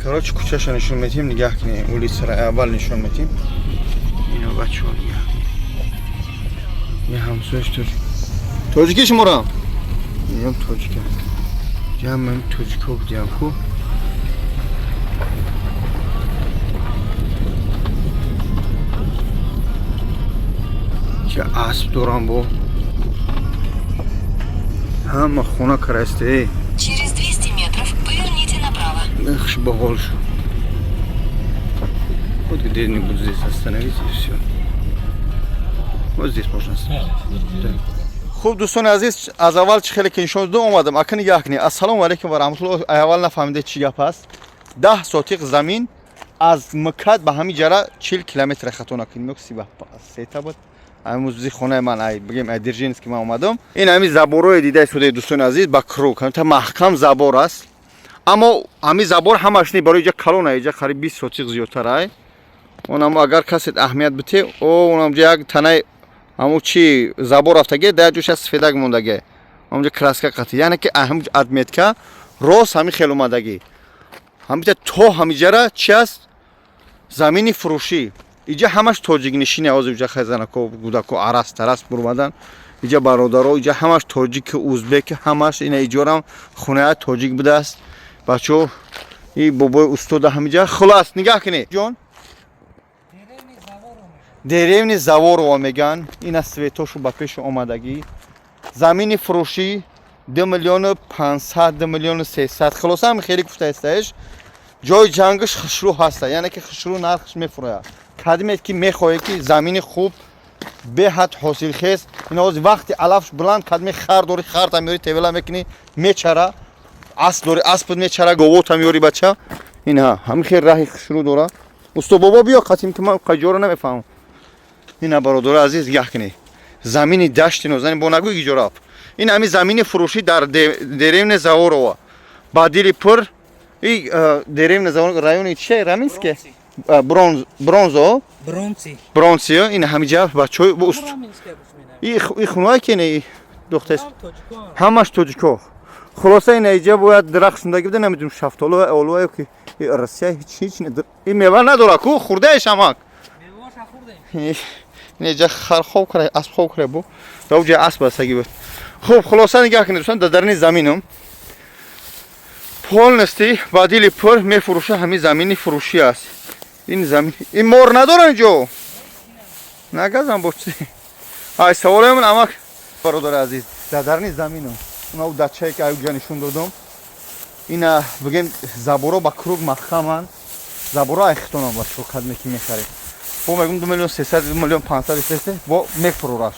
Короче, кӯчаша нишон метиҳем, нигаҳ кунем, улица ра аввал нишон метиҳем. Ино, бачаҳо, нигаҳ кунем. Ин ҳамсояш тоҷик. Тоҷики шуморам? Инам тоҷика. Ҷамъ тоҷикҳо будиам ку. Ча асп дорам бо. Ҳама хона карасте. Через 200 метров поверните направо. Эх, боғол шуд. Вот где-нибудь здесь остановиться, и все. Вот здесь можно остановиться. Да. Хуб, дӯстони азиз, аз аввал чӣ хеле ки нишон додам, омадам. Ака, нигаҳ кунед. Ассалому алайкум ва раҳматуллоҳ. Аввал нафаҳмиде, чӣ гап аст. 10 сотиқ замин аз МКАД ба ҳамин ҷара 40 километр, хато накунем, 33 та буд. Ҳамин хонаи ман, ай бигем, ай Дзержинский ман омадам. Ин ҳамин забор ое дида истодаи, дӯстони азиз, ба круг. Ҳамин маҳкам забор аст. Аммо ҳамин забор ҳамаш не, барои иҷа калона, иҷа қариб 20 сотиқ зиёдтар ай. Онам агар касе аҳамият бите, о, онамҷа як танаи ҳамун чи забор рафтаге, дар ҷоша сфедак мондаге. Ҳамунҷа краска қатӣ. Яъне ки ҳамун отметка рост ҳамин хел омадагӣ. Ҳамита то ҳамиҷара чи аст? Замини фурӯшӣ. Иҷа ҳамаш тоҷикнишине, ҳозир иҷа хезанако, гудако арас тарас бурмадан. Иҷа бародаро, иҷа ҳамаш тоҷик, узбек, ҳамаш ина иҷорам хонаи тоҷик будааст. Бачаҳо, и бобои устода ҳамиҷа. Хулас, нигаҳ кунед. Ҷон? Деревни Заворова меган. Ина светошу ба пешу омадагӣ. Замини фурӯшӣ 2 миллиону 500, 2 миллиону 300. Хулоса, ҳам хеле гуфтаистаеш. Ҷои ҷангаш хушрӯ ҳаста, яъне ки хушрӯ нархш мефурӯяд. Кадимед ки мехоҳед ки замини хуб, беҳад ҳосилхез, ин ҳозир вақти алафш буланд, кадме хар дори, харта меёри, тевела мекунӣ, мечара, асп дори, аспат мечара, говота меёри, бача. Ина ҳамин хел раҳи хушрӯ дора. Усто бобо, биё қатим, ки ман қаҷоро намефаҳмам. Ина, бародари азиз, нигаҳ кунед. Замини дашти нозанин, бо нагӯ иҷо рафт. Ин ҳамин замини фурӯшӣ дар деревня Заворова. Ба дили пур и деревня Заворова, райони чи, Раменске? Бронз, бронзо? Бронци. Бронци, ин ҳамиҷа бачаҳои уст. И хунае ки не духтес. Ҳамаш тоҷико. Хулоса, ин иҷа бояд дарахт шундаги буда, намедонам, шафтолу, олуа ки Россия ҳеч ҳеч ин мева надора ку, хурдаеш амак. Ин иҷа хар хоб кара, асп хоб кара бу. Да уҷа асп бастаги буд. Хуб, хулоса, нигаҳ кунед, дӯстон, дар дарни заминам. Полностью ба дили пур мефурӯша, ҳамин замини фурӯшӣ аст. Ин замин, ин мор надора инҷо? Нагазам бо чи? Ай саволаем, амак, бародари азиз, дар дарни заминам. Уна дачае ки аюҷа нишон додам. Ина бигем, забор о ба круг маҳкаманд. Забор о айхтонам, бачаҳо, кадме ки мехаред. Бо мегум 2 миллион 300, 2 миллион 500 истесе, бо мефурӯраш.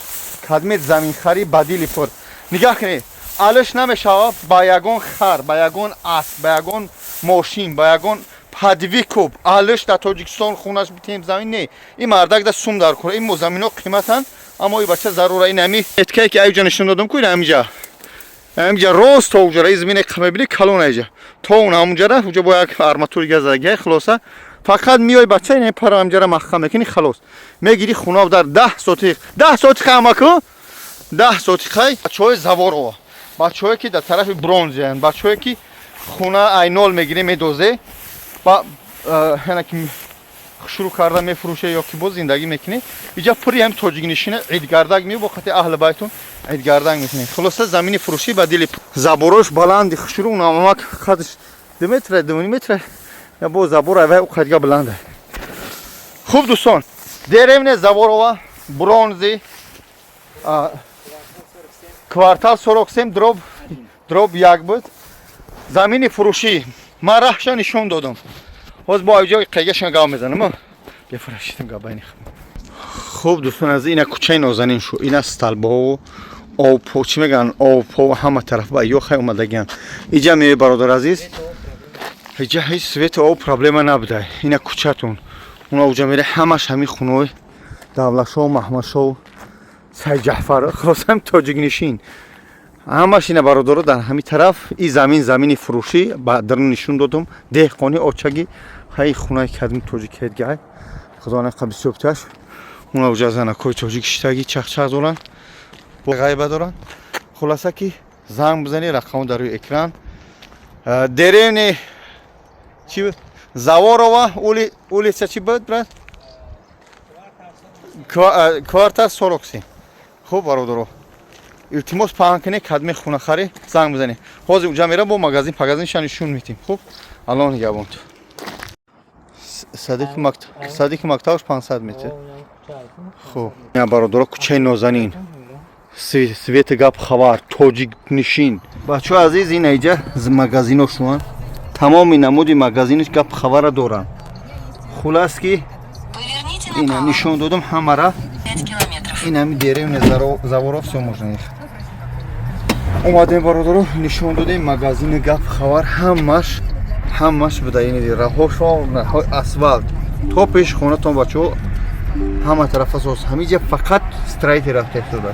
Кадмет заминхарӣ ба дили пур. Нигаҳ кунед. Алиш намешава ба ягон хар, ба ягон асп, ба ягон мошин, ба ягон подвыкуп. Алиш дар Тоҷикистон хунаш битем замин не. Ин мардак да сум дар кора. Ин заминҳо қиматанд, аммо ин бача зарура. Ин ҳами эткае ки аюҷа нишон додам ку, ин ҳамиҷа. Ҳамиҷа рост то уҷара ин замине мебинӣ, калон аиҷа. То он ҳамунҷара, уҷа бо як арматури газаги, хулоса. Фақат миёй, бача, ин пара ҳамҷара маҳкам мекунӣ, халос. Мегири хуна дар 10 сотиқ. 10 сотиқ амаку? 10 сотиқай бачаҳои Заворова. Бачаҳое ки дар тарафи Бронзиянд, бачаҳое ки хуна айнол мегирӣ, медозе ба яъне ки шурӯъ карда мефурӯше ё ки боз зиндагӣ мекунӣ. Иҷа пури ҳам тоҷикнишина, идгардак меё, бо қати аҳли байтун идгардак мекунӣ. Хулоса, замини фурӯшӣ ба дили забор ош баланди хушрӯ, унамак қадш 2 метра, 2 метра, бо забор айвай у қадга баланда. Хуб, дӯстон, деревня Заворова, Бронзи, квартал 47 дробь 1 буд. Замини фурӯшӣ ман раҳша нишон додам. Ҳоз бо аҷои қайгашон гап мезанам. Бефурашидам гапайни. Хуб, дӯстон, аз ина кӯчаи нозанин шу, ина столб ҳо, обпо, чӣ мегӯянд, обпо ҳама тараф ба ё хай омадагиан. Иҷа меои, бародар азиз, иҷа ҳеҷ свет у об проблема набуда. Ина кӯчатон, уна уҷа мере, ҳамаш ҳамин хунои Давлатшоҳ, Маҳмадшоҳ, Сайҷаъфар, хулоса, тоҷикнишин ҳамаш. Ина, бародаро, дар ҳамин тараф и замин, замини фурӯшӣ ба дарун нишон додум. Деҳқони очаги ҳай хунаи кадми тоҷикҳедгай, худо нақа бисёбташ. Уна уҷа занакҳои тоҷик шиштагӣ, чахчах доранд, ғайба доранд. Хулоса, ки занг бизанӣ, рақамҳо дар рӯи экран. Деревни чи? Заворова, улица чӣ буд, брат? Квартал 47. Хуб, бародаро, илтимос, паҳн кунед, кадме хунахарӣ занг бизанед. Ҳозир уҷа мерам, бо магазин пагазинша нишон метим. Хуб, аллоҳ нигаҳбонт. Садики мактабаш 500 метр. Хуб, бародаро, кӯчаи Нозанин, свети гап хабар, тоҷикнишин. Бачаҳо азиз, ин айҷа магазино шуан, тамоми намуди магазиниш гап хабара доранд. Хулас ки Поверните ина направо. нишон додам ҳамара. 5 километров. Ин ҳами деревня Заворов, всё, можно ехать. Омадем, бародаро, нишон додем магазини гап хабар, ҳамаш, ҳамаш буда. Ин раҳошо, раҳои асфалт то пеши хонатон, бачаҳо, ҳама тарафа соз. Ҳамиҷа фақат строитель рафта истода.